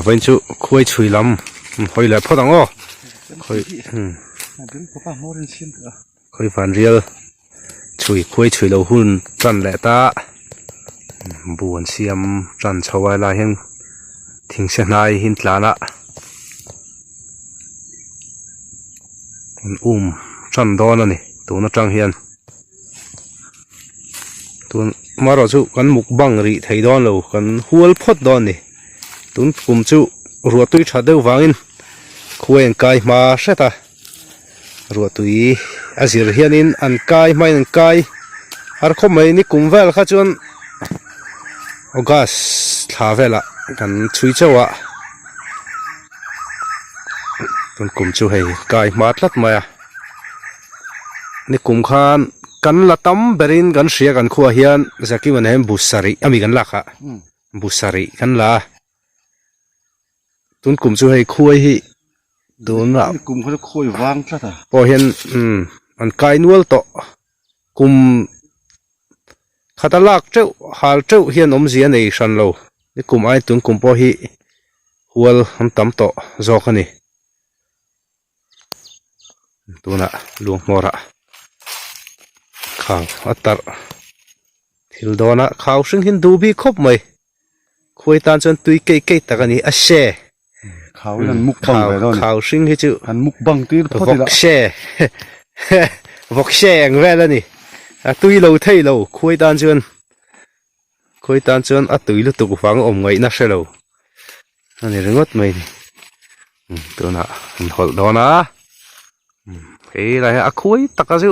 Vawiin chu khuai chhui lam hawi leh phawt ang aw. Khawi khawi van rial chhui khuai chhui lo hun tan leh ta bu an siam tan chho a helai hian thingse hnai hi an tlan a an um tan dawn a ni tun atang hian. Tun amaherawh chu kan mukbang rih thei dawn lo kan hual phawt dawn a ni tun kum chu ruah tui tha deuh vangin khuai an kai hma hret a ruah tui a zir hianin an kai hmain an kai har khawp mai ni kum vel kha chuan august thla velah kan chhui chauh a tun kum chu hei kai hma tlat mai a. Ni kum khan kan la tam berin kan hria kan khuaah hian Zakiman hian bu sarih a mi kan lak a bu sarih kan la a tun kum chu hei khuai hi tunah Ni kum kha chu khuai vang tlat a pawh hian umm an kai nual tawh kum khata lak teuh hal teuh hian awmzia a nei hran lo ni kum ai tun kum pawh hi hual an tam tawh zawk a ni. Tunah luang hmawrah khau a tarh thil dawn a khau hring hi an duh bik khawp mai khuai tan chuan tui keih keih tak a ni a she Khau in an mukbang ve dawn a ni. Khau hring hi chu An mukbang tir phawt ila. Vawk she vawk she ang vel a ni a tui lo thei lo khuai tan chuan khuai tan chuan a tui lutuk vang awm ngaihna hre lo. A ni ringawt mai ni tunah an hawlh dawn a hei lai hi a khuai taka chu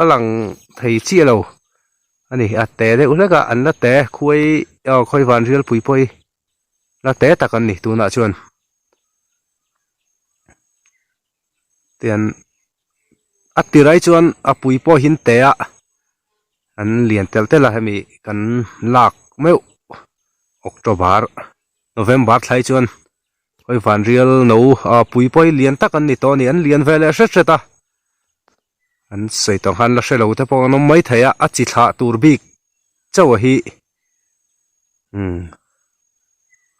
a lang thei chiah lo a ni a te deuh hlek a an la te khuai aw khawi van rial pui pawh hi la te tak an ni tunah chuan tian a tirah hi chuan a pui pawh hi an te a an lian telh telh a hemi kan lak meuh October November thlai chuan hawi van rial no ah pui pawh hi lian tak an ni tawh a ni an lian ve leh hret hret a an sawi tawh khan la hre lo te pawh an awm mai thei a a chi thlah tur bik chauh a hi umm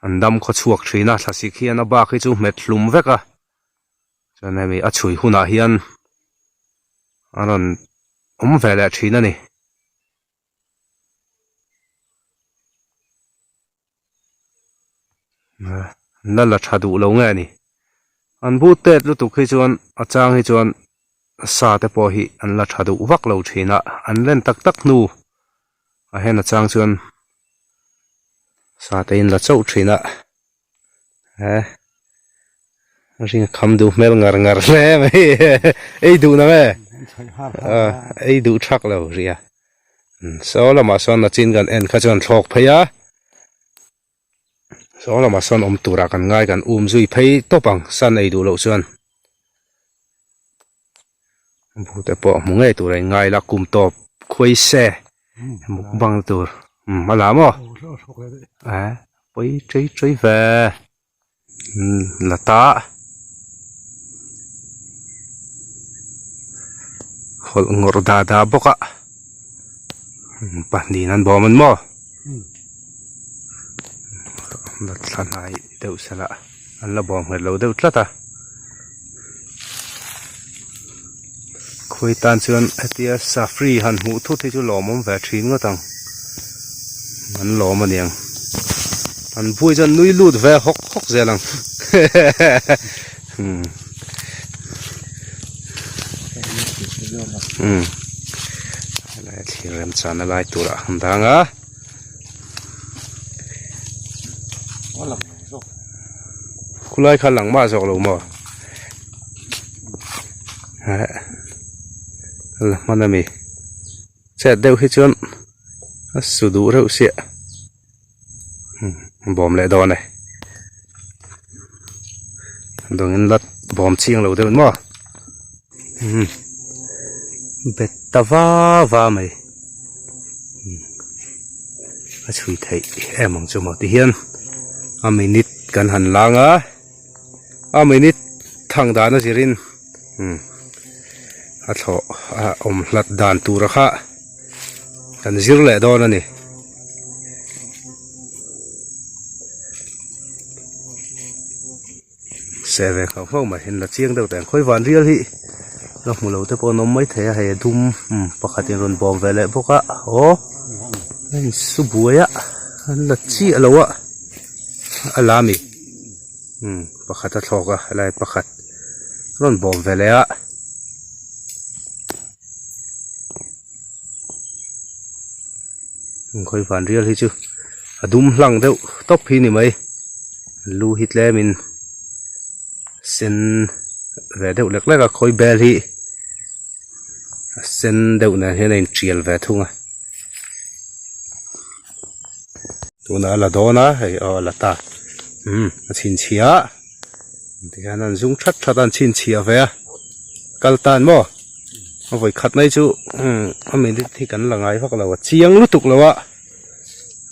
an dam khaw chhuak thin a thlasik hian a bak hi chu hmet hlum vek a chuan hemi a chhui hunah hian a rawn awm ve leh thin a ni. La la tha duh lo nge a ni an bu tet lutuk hi chuan a chang hi chuan sa te pawh hi an la tha duh vak lo thin a an len tak tak hnu a hen a chang chuan sa te in la chauh thin a he ring a kham duh hmel ngar ngar hle mai ei duh na nge ei duh thak lo ria saw lamah sawn a chin kan en kha chuan thlawk phei a saw lamah sawn awm turah kan ngai kan um zui phei tawp ang sun ei duh loh chuan bu te pawh hmu ngei tur a in ngai la kum tawp khuai se mukbang tur a la maw pawi tei tei ve la ta hawlh ngawrh dah dah bawk a pahnih an bawm an maw la thla hnai deuh sela an la bawm nghet lo deuh tlat a khawi tan chuan hetia safri han hmuh thut hi chu lawmawm ve thin ngawt ang an lawm a niang an buai chuan nui lut ve hawk hawk zel ang umm helai thlir remchana lai turah an dang a. Khulai kha lang mah zawk lo maw la hman ami chet deuh hi chuan a su duh reuh siah bawm leh dawn e dawngin la bawm chiang lo deuh maw bet ta va va mai a chhui theih em ang chu maw ti hian a minute kan han lang a a minute thang dan a zirin a thlawh a awm hlat dan tur a kha kan zir leh dawn a ni. seh ve nghauh nghauh mai an la chiang deuh teh ang khawi van rial hi la hmu lo te pawh an awm maithei a hei a dum umm pakhat in rawn bawm ve leh bawk a aw a in su buai a an la chiah lo a a la ami umm pakhat a thlawk a helai pakhat rawn bawm ve leh a. Khawi van rial hi chu a dum hlang deuh tawp hi ni mai lu hi tlem in sen ve deuh lek lek a khawi bel hi a sen deuh nen hian a in tial ve thung a tunah a la dawn a hei aw a la ta umm a chhinchhiah tihian an zum that that a an chhinchhiah ve a kal tan maw. A vawi khat mai chu a minute hi kan la ngai vak lo a chiang lutuk lo a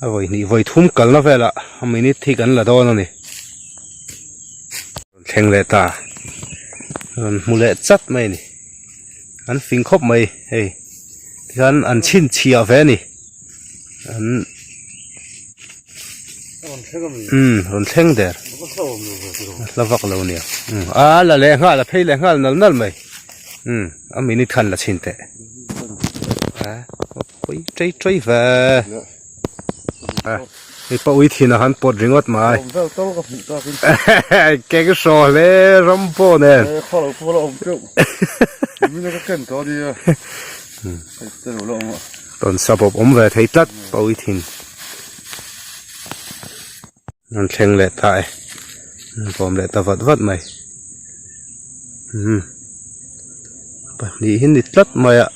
a vawi hnih vawi thum kalna velah a minute hi kan la dawn a ni rawn thleng leh ta rawn hmu leh chat mai a ni an fing khawp mai hei tikhan an chhinchhiah ve a ni an umm rawn thleng der hla vak lo nia a la leh nghal a phei leh nghal nal nal mai umm a minute khan la chhin teh a pawi tei tei ve a hei pa ui thin a han pawt ringawt mai keng hraw hle ram pawh nen Tawn sabawp awm ve thei tlat pawi thin an thleng leh ta e an bawm leh ta vat vat mai umm pahnih hi ni tlat mai a.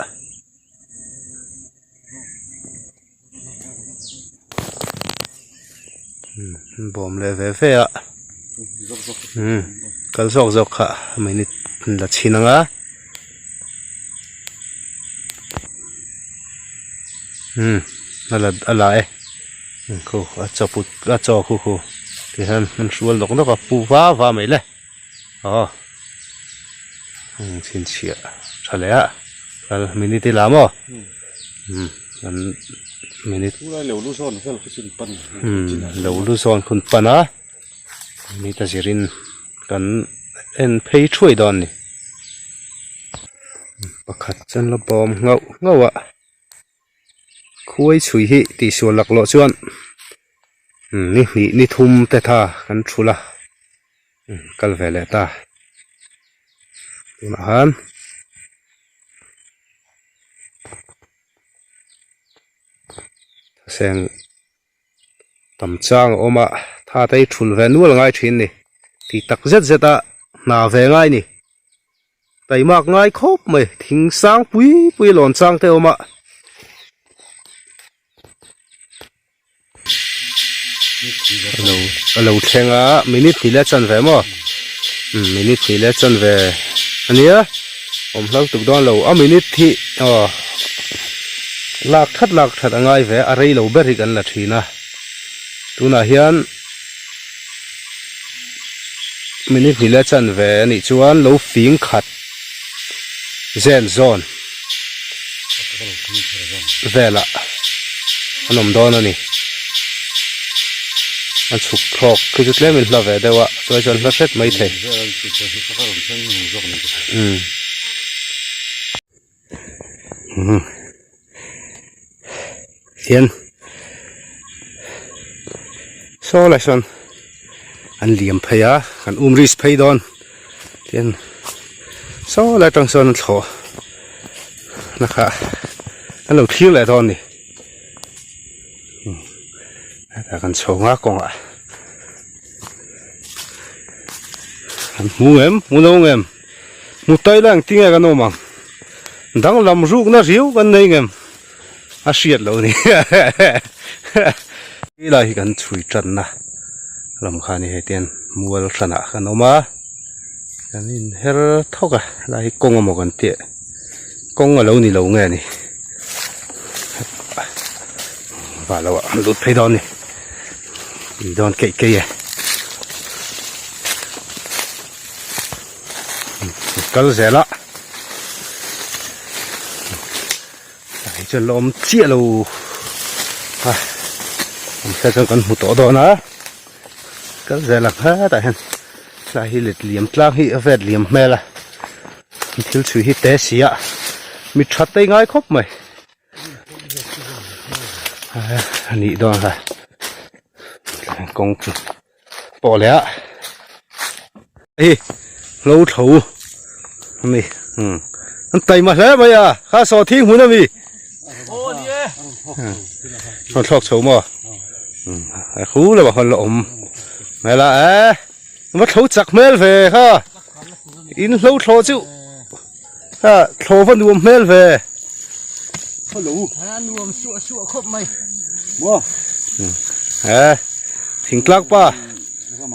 An bawm leh ve ve a umm kal zawk zawk kha minute an la chhin ang a umm a la a la e khu a chaw put a chaw khu khu tihian an hrual nawk nawk a pu va va mai le aw chhinchhiah tha leh a kal minute i la maw. Umm an minute Tunlai lo lu zawn vel khi chu pan umm lo lu zawn hun pan a minute a zirin kan en phei thuai dawn a ni pakhat chuan la bawm nghauh nghauh a khuai chhui hi tihsual laklawh chuan ni hnih ni thum te tha kan thul a kal ve leh ta tunah khan. Seng tam chang a awm a tha te hi thul ve nual ngai thin ni tih tak zet zet a hna ve ngai ni taimak ngai khawp mai thing sang pui pui lawn chang te a awm a. Alo alo thleng a minute hnih leh chanve maw umm minute hnih leh chanve ania awm hlau tuk dawn lo a minute hi aw lak that lak that a ngai ve a rei lo ber hi kan la thin a tunah hian minute hnih leh chanve anih chuan lo fing khat zen zawn. Velah an awm dawn a ni a chhuk thlawk khi chu tlem in hla ve deuh a chuai chuan hla hret mai thei umm hian saw lai sawn an liam phei a kan um risk phei dawn tian saw lai atang sawn an thlawh na kha an lo thlir leh dawn a ni hetah kan chho nga kawngah an hmu ngem hmu lo ngem hmu tai la engtin nge kan awm ang danglam rukna riau kan nei ngem. A hriat loh a ni Helai hi kan chhui tanna lam kha a ni hei tian mual hranah kan awm a kan inher thawk a helai hi kawng emaw kan tih kawng a lo ni lo nge ni vah loh ah an lut phei dawn a ni tui dawn keih keih e kal zel a. Hei chuan la awm chiah lo a awm se chuan kan hmu tawh dawn a kal zel ang hetah hian. Tlai hi let liam tlang hi a vet liam hmel a, thil chhui hi te si a, mi tha te ngai khawp mai. A nih dawn kha kawng chu pawh leh a hei hlo tho a ni an taima hle mai a kha saw thing hmun a mi rawn thlawk chho maw a khu lamah khawn la awm hmel a e va thlo chak hmel ve kha in hlo thlawh chu Ha thlawh va nuam hmel ve. Hello. Ha nuam suah suah khawp mai. Maw. He thingtlang pa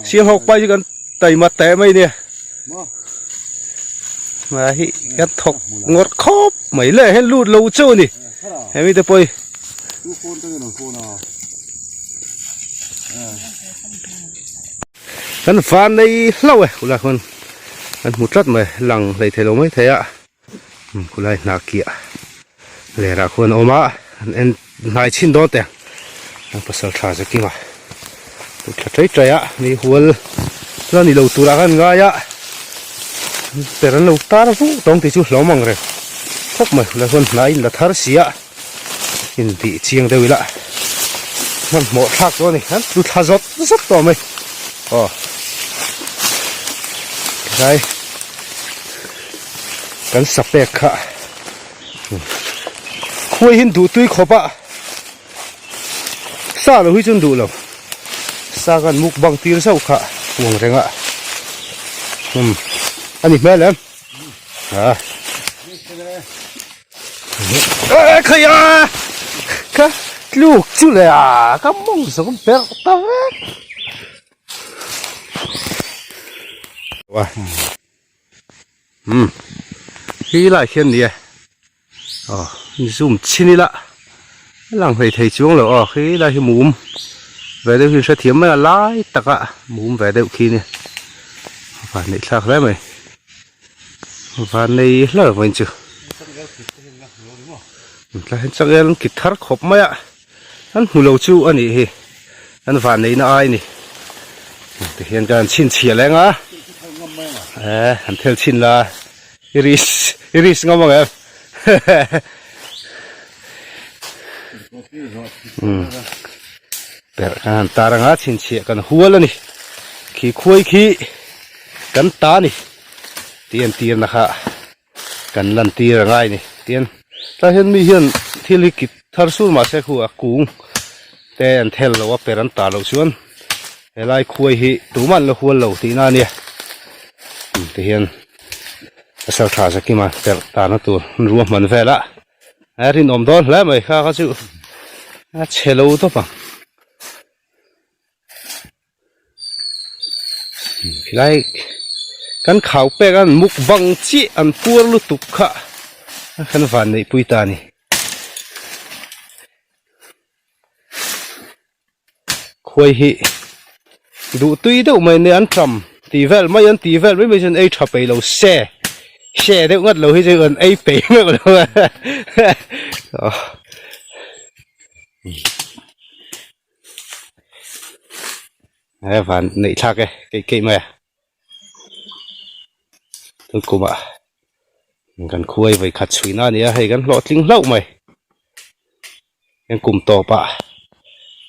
sialhawk pa hi kan taima teh mai nia. Ma hi kan thawk ngawt khawp mai le hen lut lo chu ni. Hemi te pawh hi. Tu phone te nge phone a. Kan van nei hlauh e khulai khawn kan hmu tlat mai lang hlei thei lo mai thei a khulai hnah kiah lerah khuan a awm a an en hnai chhin dawn teh ang pasal tha zakim a tut thla tai tai a mi hual chuan ni lo turah khan ngai a per an lo tar vuk tawng tih chu hlawm ang reng khawp mai khulai khawn hnah in la thar si a. Intih chiang deuh ila hmanhmawh thlak dawn a ni an tlu thla zawt zawt tawh mai aw tlai kan sa pek kha khuai hi an duh tui khawp a sa lo hi chu an duh lo sa khan mukbang tir zauh kha uang reng a umm a ni hmel em a. Khai a ka tluk chu le a ka mawng zawng berh ta vek um hi lai khian ni e aw zoom chhin ila a lang hlei thei chuang lo aw khi lai hi mum ve deuh hi hrethiam mai a lai taka mum ve deuh khi ni van neih thlak hle mai. Van nei hlar vawiin chu tlai hian changel an kit thar khawp mai a an hmu lo chu a nih hi an van neihna ai a ni tihian ka han chhinchhiah leng a eh an thel chhin la i risk i risk ngam ang em umm perh kan han tar anga chhinchhiah kan hual a ni khi khuai khi. Kan ta a ni tih entirna kha kan lantir a ngai a ni. Tian tlai hian mi hian thil hi kit thar sur mah se khu a kung te an thel lo a per an ta loh chuan helai khuai hi tumah an la hual lo tihna a nia. Tihian pasal tha Zakima perh tana tur ruahman velah a rinawm dawn hle mai kha kha chu a chhe lo tawp ang. Khilai kan khau pek a mukbang chiah an puar lutuk kha kan van neih pui ta a ni. Khuai hi duh tui deuh mai nia an ṭam tih vel mai an tih vel mai mai chuan ei ṭha peih lo se se deuh nghat lo hi chu an ei peih meuh lo a. He van neih thlak e keih keih mai a tun kumah kan khuai vawi khat chhui na a ni a hei kan hlawhtling hlauh mai heng kum tawp ah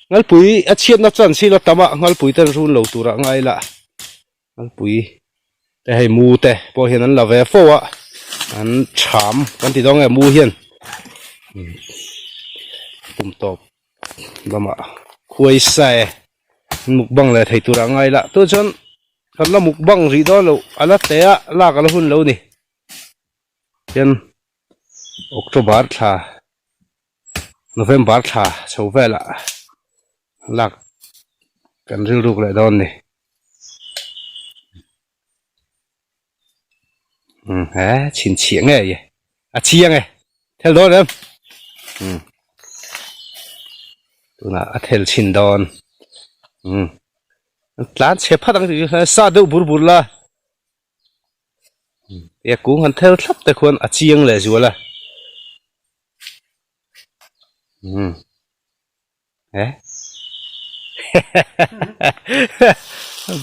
ngalpui a chhiatna chuan chhil a tam a ngalpui ten run lo tur ah ngai ila ngalpui te hei mu te pawh hian an la ve fo a an cham kan ti dawn nge mu hian kum tawp. Lamah khuai sa e mukbang leh thei turah ngai la tu chuan kan la mukbang rih dawn loh a la teh a lak a la hun lo ni tin October thla November thla chho velah lak kan rilruk leh dawn ni. Um he chhinchhiah ngei e a chiang e thel dawn em um tunah a thel chhin dawn um tlan chhe phat ang tih chu sa deuh bur bur la e kung han thel thlap te khuan a chiang leh zual a um.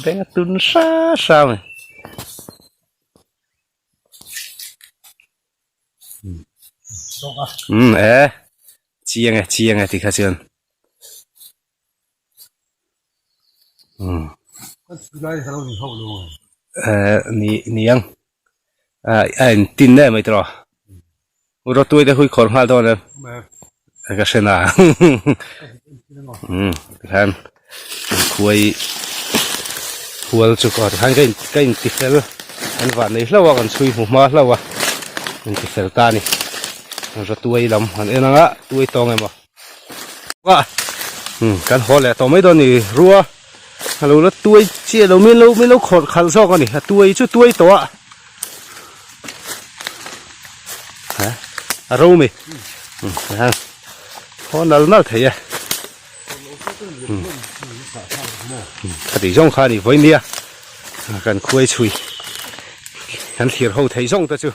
Beng a tun hra hra mai. Umm e chiang e chiang e tikha chuan umm eh ni niang ah a intin em mai tawh a rawtuai te hui khawr nghal dawn em ka hre na umm tikhan khuai hual chu aw tikhan ka in ka inti fel an vah nei hlauh a kan chhui hmu hma hlauh a inti fel ta a ni rawtuai lam han en ang a tuai tawng emaw a umm kan haw leh tawh mai dawn a ni rua a lo la tuai chiah lo min lo min lo khawrh khalh zawk a ni a tuai chu tuai tawh a ha a ro mai umm tikhan haw nal nal thei e. Khati zawng kha a ni vawi nia kan khuai chhui kan thlir ho thei zawng te chu.